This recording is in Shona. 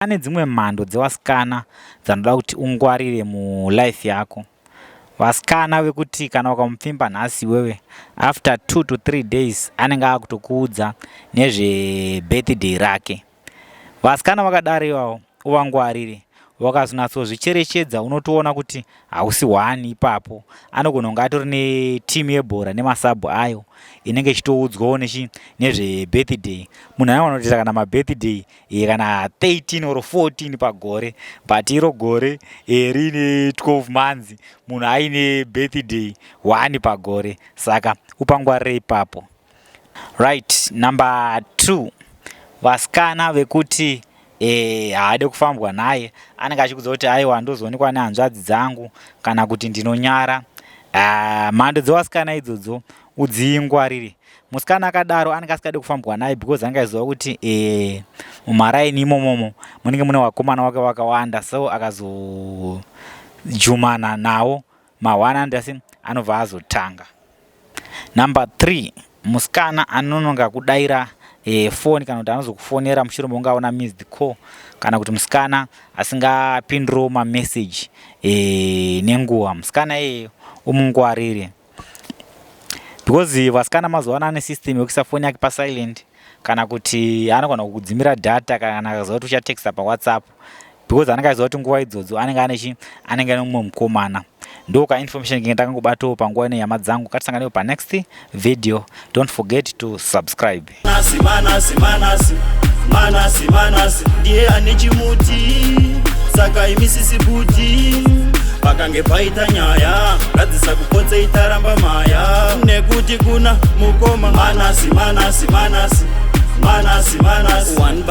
Pane dzimwe mhando dzevasikana dzanoda kuti ungwarire mulife yako. Vasikana vekuti kana ukamupfimba nhasi iwewe, after 2 to 3 days anenge akutokuudza nezvebirthday rake. Vasikana vakadaro ivavo uvangwarire. Wakazonyatsozvicherechedza unotoona kuti hausi one ipapo. Anogona kunge atori netimu yebhora nemasabhu ayo inenge ichitoudzwawo nezvebirthday. Munhu anogona kutoita kana mabirthday kana 13 or 14 pagore, but iro gore riine 12 months, munhu aine birthday 1 pagore. Saka upangwarire ipapo. Right, number 2, vasikana vekuti haade kufambwa naye. Anenge achikudza kuti aiwa, ndozoonekwa nehanzvadzi dzangu kana kuti ndinonyara. Mhando dzevasikana idzodzo udzingwarire. Musikana akadaro anenge asingadi kufambwa naye because anenge achiziva kuti mumaraini imomomo munenge mune vakomana vake vakawanda, so akazojumana nawo ma1 asi anobva azotanga. Number 3, musikana anononga kudaira foni kana kuti anozokufonera mushure mekunge aona missed call, kana kuti musikana asingapinduriwo mameseji nenguva. Musikana iyeyo umungwarire because vasikana mazuva ano ane system yekuisa foni yake pasilent, kana kuti anogona kukudzimira data kana akaziva kuti uchatexta paWhatsApp, because anenge achiziva kuti nguva idzodzo anenge ane chi anenge ane mumwe mukomana. Ndo kainformation kinge ndakangobatawo panguva ino. Hama dzangu, ngatisanganewo panext video. Don't forget to subscribe. Manasi, Manasi, Manasi, Manasi, Manasi ndiye ane chimuti. Saka imisisi buti, pakange paita nyaya ngadzisa kupotse itaramba maya, nekuti kuna mukoma Manasi, Manasi, Manasi, Manasi, Manasi one.